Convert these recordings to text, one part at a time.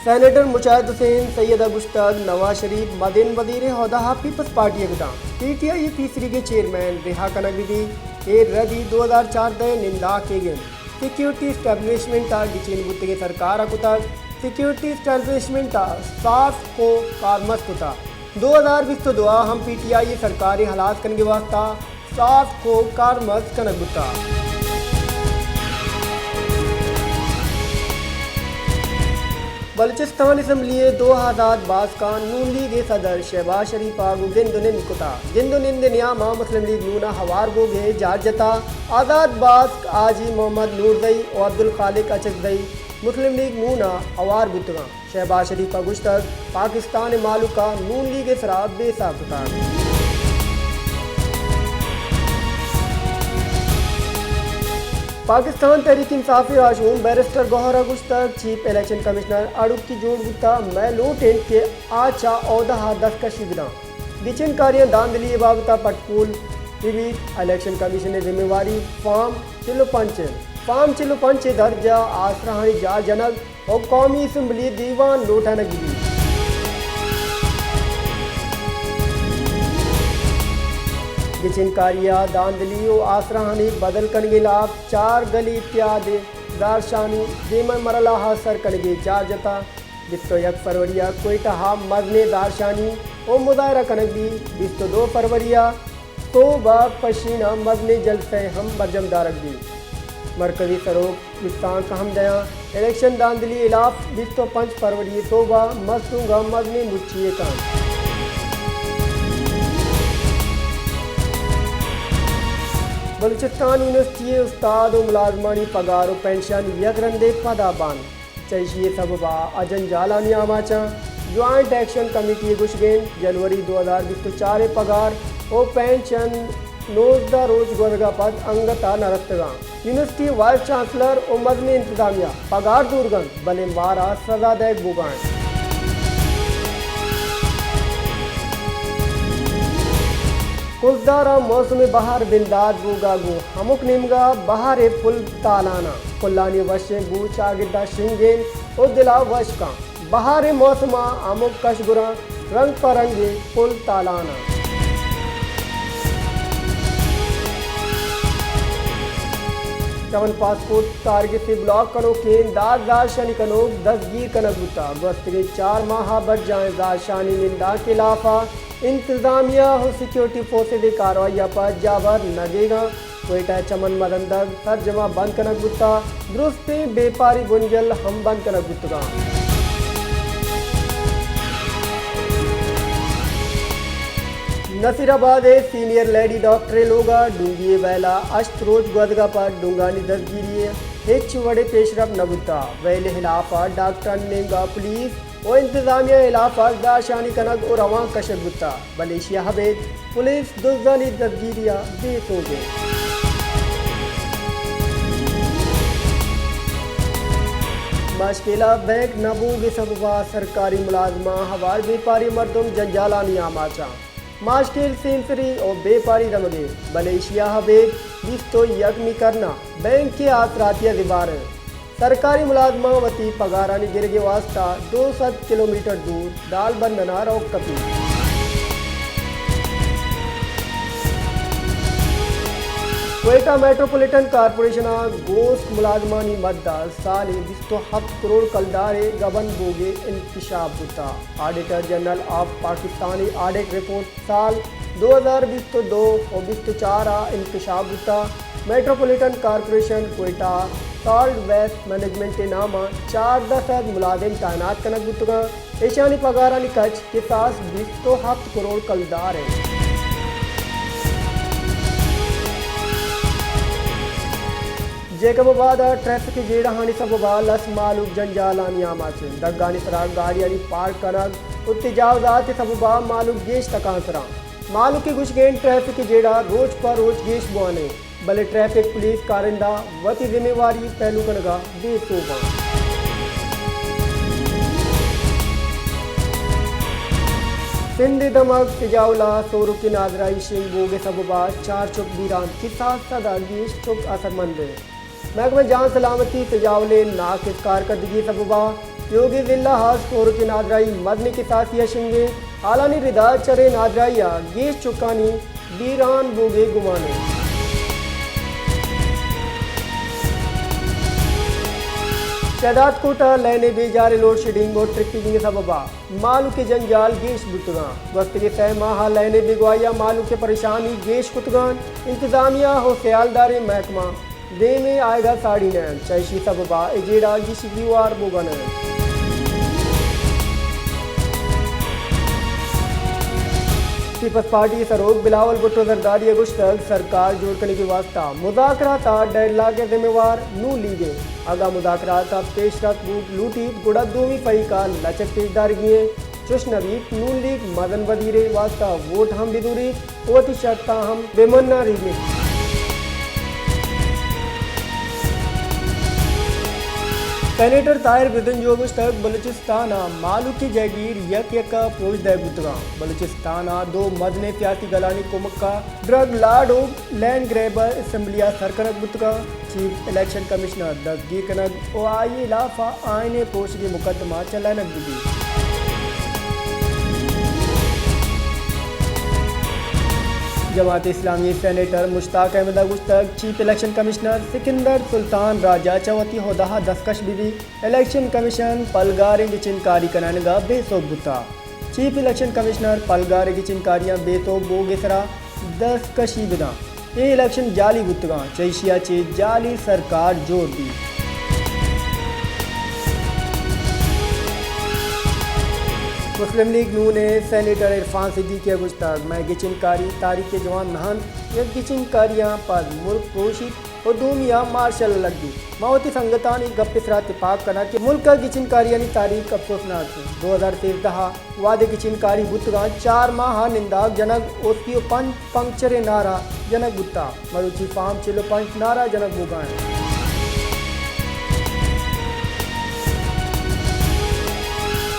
سینیٹر مجاہد حسین سید ء گوشتگ، نواز شریف مزن وزیر ء عہدہ ء پیپلز پارٹی ء کتاں، پی ٹی آئی ء پیسریگیں چیئرمین رہا کنگ بہ بیت۔ اے ردی دو ہزار چاردہ ء ننداکیگ انت۔ سیکیورٹی اسٹیبلشمنٹ ء گچین بوتگیں سرکار ء کتگ، سیکیورٹی اسٹیبلشمنٹ ء ساف کو کارمرز کتگ۔ دو ہزار بیست ء دو ء ہم پی ٹی آئی ء سرکار ء ہلاس کنگ ء واستہ ساف کو کارمرز کنگ بوتگ۔ بلوچستان اسمبلی ء دو آزاد باسکاں نون لیگ ء صدر شہباز شریف ء گوں گند ء نند کتگ۔ گند ء نند ء نیام ء مسلم لیگ نون ء ہوار بوگ ء جار جتگ۔ آزاد باسک حاجی محمد نورزئی ء عبدالخالق اچکزئی مسلم لیگ نون ء ہوار بوتگ انت۔ شہباز شریف ء گوشتگ، پاکستان ء مہلوک ء نون لیگ ء سرا بے ساہ کتگ۔ پاکستان تحریک انصاف ء راہشون بیرسٹر گوہر ء گوشتگ، چیف الیکشن کمشنر اڑکی جوڑ بوتگ، مئے لوٹ انت کہ آ چہ عہدہ ء دستکشی بدنت۔ گچین کاریاں دھاندلی ء بابت ء پٹ پول بہ بیت، الیکشن کمیشن ء ذمہ واری۔ فارم چل ء پنچ انت۔ فارم چل ء پنچ ء درج ء آسراہانی جار جنگ ء قومی اسمبلی دیوان لوٹائینگ بہ بیت۔ گچین کاری ء دھاندلی ء آسراہانی بدل کنگ ء ہلاپ چار گلی اتحاد ء زہرشانی دیمئے مرحلہ ء سر کنگ ء جار جتگ۔ بیست ء یک فروری ء کوئٹہ ء مزنیں زہرشانی ء مظاہرہ کنگ بیت۔ بیست ء دو فروری ء سہب ء پشین ء مزنیں جلسہ ء ہم برجم دارگ بیت۔ مرکزی سروک گوستانک ہم دیاں الیکشن دھاندلی ء ہلاپ بیست ء پنچ فروری ء سہب ء مستونگ ء مزنیں مچی ء کنت۔ بلوچستان یونیورسٹی ء استاد ء ملازمانی پگار ء پنشن یک رندے پدا بند۔ چہ ایشی ء سبب ء جنجالانی آماچ آں۔ جوائنٹ ایکشن کمیٹی ء گوشگ انت، جنوری دو ہزار بیست ء چار ء پگار ء پنشن نوزدہ روچ گوزگ ء پد انگت ء نہ رستگ آں۔ یونیورسٹی وائس چانسلر ء مزنیں انتظامیہ پگار زورگ انت، بلے مارا سزا دئیگ بوگ ء انت۔ کلدار ء موسم بہار بندات بوگ ء گوں ہمک نیمگ ء بہار ء پل تالان آں۔ پلانی وشیں بو چاگرد ء شنگ انت ء دل ء وش کنت۔ بہار ء موسم ء ہمک کشگراں رنگ پہ رنگیں پل تالان آں۔ چمن پاسپورٹ کارگس ء بلاک کنوکیں دہ زہرشانی کنوک دزگیر کنگ بوتگ۔ گوستگیں چار ماہ ء برجاہیں زہرشانی ننداک ء ہلاپ ء انتظامیہ ء سیکورٹی فورسز ء کاروائی ء پد جاور نگیگاں کوئٹہ ء چمن مزندگ سرجم ء بند کنگ بوتگ، درستیں بیپاری بنجل ہم بند کنگ بوتگاں۔ نصیر آباد ء سینئر لیڈی ڈاکٹر ء لوگ ء ڈونگی ء ویل ء ہشت روچ گوزگ ء پد ڈونگانی دزگیری ء ہچ وڑیں پیشرفت نہ بوتگ۔ ویل ء ہلاپ ء ڈاکٹرانی نیمگ ء پولیس ء انتظامیہ ء ہلاپ ء زہرشانی کنگ ء روانک کشگ بوتگ، بلے ایشی ء ابید پولیس دزانی دزگیری ء بے سوب انت۔ ماشکیل ء بینک نہ بوگ ء سبب ء سرکاری ملازماں ہوار بیپاری مردم جنجالانی آماچ آں۔ ماشکیل سیمسری ء بیپاری دمگے، بلے ایشی ء ابید بیست ء یکمی کرن ء بینک ء آسراتی ء زبہر انت۔ سرکاری ملازماں وتی پگارانی گرگ ء واستہ دو سد کلومیٹر دور دالبندن ء روک کپیت۔ کوئٹہ میٹروپولیٹن کارپوریشن ء گوسک ملازمانی مد ء سالے بیست ء ہپت کروڑ کلدار ء گبند بوگ ء انکشاف بوتگ۔ آڈیٹر جنرل آف پاکستان ء آڈٹ رپورٹ سال دو ہزار بیست ء دو ء بیست ء چار ء انکشاف بوتگ۔ میٹروپولیٹن کارپوریشن کوئٹہ ء سالڈ ویسٹ مینجمنٹ ء نام ء چاردہ سد ملازم تعینات کنگ بوتگ انت۔ ایشانی پگارانی کچ کساس بیست ء ہپت کروڑ کلدار انت۔ جیکب آباد ء ٹریفک ء جیڑہانی سبب ء لس مہلوک جنجالانی آماچ انت۔ دگانی سرا گاڑیانی پارک کنگ ء تجاوزات ء سبب ء مہلوک گیش تکانسر انت۔ مہلوک ء گوشگ انت ٹریفک ء جیڑہ روچ پہ روچ گیش بوان انت، بلے ٹریفک پولیس کارندہ وتی ذمہ واری پہلو کنگ ء بے سوب انت۔ سندھ ء دمگ سجاول ء سورکیں نادراہی شنگ بوگ ء سبب ء چار چک بیران، کساس سد ء گیش چک اثرمند انت۔ محکمہ جان سلامتی سجاول ء ناقص کارکردگی سبب ء تیوگیں ضلع ءَ ہاسک ہورک ءِ نادراہی مزنیں کساسے ءَ شنگ اِنت۔ ہالانی ردا چرے نادراہی ءَ گیش چکانی بیران بوگ ءِ گمان اِنت۔ شہداد کوٹ ءَ لین ءِ بے جار ءِ لوڈشیڈنگ ءُ ٹرپنگ ءِ سبب ءَ مہلوک ءِ جنجال گیش بوتگ اَنت۔ گوستگیں سئے ماہ ءَ لین ءِ بیگواہی ءَ مہلوک ءِ پریشانی گیش کتگ اَنت۔ انتظامیہ ءُ سیالداریں محکمہ دیم ءَ آیگ ءَ ساڑی نہ اَنت، چہ ایشی سبب ءَ اے جیڑہ گیشی گیوار بوگ ءَ نہ اِنت۔ پیپلز پارٹی ءِ سروک بلاول بھٹو زرداری ءَ گوشتگ، سرکار جوڑ کنگ ءِ واستہ مذاکرات ءَ ڈیڈ لاک ءِ ذمہ وار نون لیگ اِنت۔ اگاں مذاکرات ءَ پیش رفت بوگ لوٹیت، گڑا دومی فریق ءَ لچک پیش دارگی اِنت۔ چش نہ بیت، نون لیگ مزن وزیر ءِ واستہ ووٹ ہم بہ زوریت ءُ وتی شرطاں ہم بہ مناریت۔ سینیٹر طاہر بزنجو ءَ گوشتگ، بلوچستان ءَ مہلوکی جہگیر یک یک ءَ پروش دئیگ بوتگ اَنت۔ بلوچستان ءَ دو مزنیں سیاسی گلانی کمک ءَ ڈرگ لارڈ ءُ لینڈ گریبر اسمبلی ءَ سر کنگ بوتگ اَنت۔ چیف الیکشن کمشنر دزگیر کنگ ءُ آئی ءِ ہلاف ءَ آئین ءِ پروشگی مقدمہ چلائینگ بہ بیت۔ جماعت اسلامی ءِ سینیٹر مشتاق احمد ءَ گوشتگ، چیف الیکشن کمشنر سکندر سلطان راجہ چہ وتی عہدہ ءَ دستکش بہ بیت، الیکشن کمیشن پلگاریں گچین کاری کنائینگ ءَ بے سوب بوتگ۔ چیف الیکشن کمشنر پلگار ءِ گچین کاریاں بے سوب بوگ ءِ سرا دستکشی بدنت۔ اے الیکشن جعلی بوتگ اَنت، چہ ایشی ءَ چہ جعلی سرکار جوڑ بیت۔ مسلم لیگ نون ءِ سینیٹر عرفان صدیقی ءَ گوشتگ، مئے گچین کاری تاریخ ءِ جوان نہ اَنت، یک گچین کاریاں پد ملک پروشیت ءُ دومی ءَ مارشل لاء لگیت۔ ما وتی سنگتانی گپ ءِ سرا تپاک کناں کہ ملک ءَ گچین کاریانی تاریخ افسوسناک اِنت۔ دو ہزار سیزدہ ءَ وہدے گچین کاری بوتگ اَنت، چار ماہ ءَ ننداگ جنگ ءُ سی ءُ پنچ پنکچر ءِ نعرہ جنگ بوتگ۔ مروچی فارم چل ءُ پنچ نعرہ جنگ بوگ ءَ اِنت۔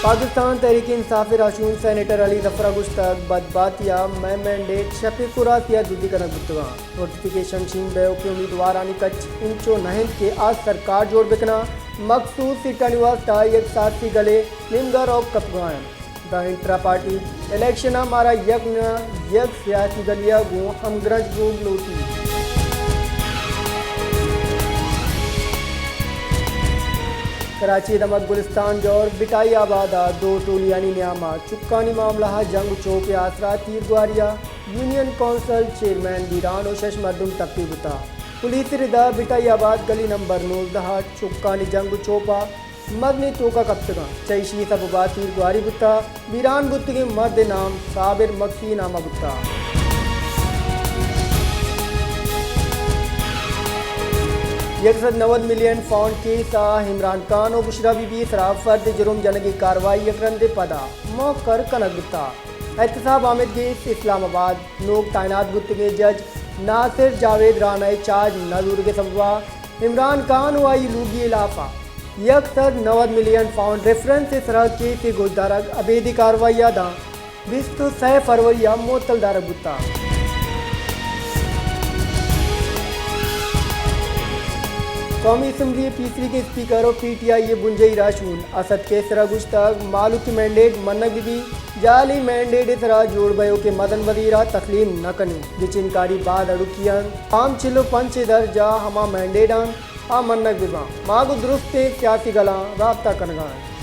پاکستان تحریک انصاف ءِ راہشون سینیٹر علی ظفر ءَ گوشتگ، بدبہتی ءَ مئے مینڈیٹ شپ ءِ کراسی ءَ دزی کنگ بوتگ اَنت۔ نوٹیفکیشن شنگ بئیوکیں امیدوارانی کچ انچو نہ اِنت کہ آ سرکار جوڑ بہ کناں، مخصوص سیٹانی واستہ یک سیاسی گلے نیمگ ءَ روک کپگ ءَ اِنت۔ داں انٹرا پارٹی الیکشن ءَ مارا یک نہ یک سیاسی گلے ءَ گوں ہمگرنچ بوگ لوٹیت۔ کراچی ءِ دمگ گلستان جور بٹائی آباد ءَ دو ٹولیانی نیام ءَ چکانی معاملہ ءَ جنگ ءُ چوپ ءِ آسرا تیرگواری ءَ یونین کونسل چیئرمین بیران ءُ شش مردم ٹپی بوتگ۔ پولیس ءِ ردا بٹائی آباد گلی نمبر نوزدہ ءَ چکانی جنگ ءُ چوپ ءَ مزنیں توکا کپتگ اَنت۔ چہ ایشی ءِ سبب ءَ تیرگواری بوتگ۔ بیران بوتگیں مرد ءِ نام صابر مگسی نام ءَ بوتگ۔ یک سد نود ملین پاؤنڈ کیس ءَ عمران خان ءُ بشریٰ بی بی ءِ سرا فرد جرم جنگ ءِ کاروائی یک رندے پدا موکر کنگ بوتگ۔ احتساب آمید گیس اسلام آباد نوک تعینات بوتگیں جج ناصر جاوید رانا ءِ چارج نہ زورگ ءِ سبب ءَ عمران خان ءُ آئی لوگی ءِ ہلاف ءَ یک سد نود ملین پاؤنڈ ریفرنس ءِ سرا کیس ءِ گوشدارگ ابیدی کاروائی ءَ داں بیست ءُ سئے فروری ءَ معطل دارگ بوتگ۔ قومی اسمبلی ءِ پیسریگیں اسپیکر ءُ پی ٹی آئی ءِ بنجاہی راہشون اسد قیصر ءَ گوشتگ، مہلوکی مینڈیٹ منگ بہ بیت، جعلی مینڈیٹ ءِ سرا جوڑ بئیوکیں مزن وزیر ءَ تسلیم نہ کنیں۔ گچین کاری باز اڑوکی اِنت۔ فارم چل ءُ پنچ ءِ درج ءَ ہما مینڈیٹ اِنت، آ منگ بہ باں۔ ما گوں درستیں سیاسی گلاں رابطہ کنگ ءَ ایں۔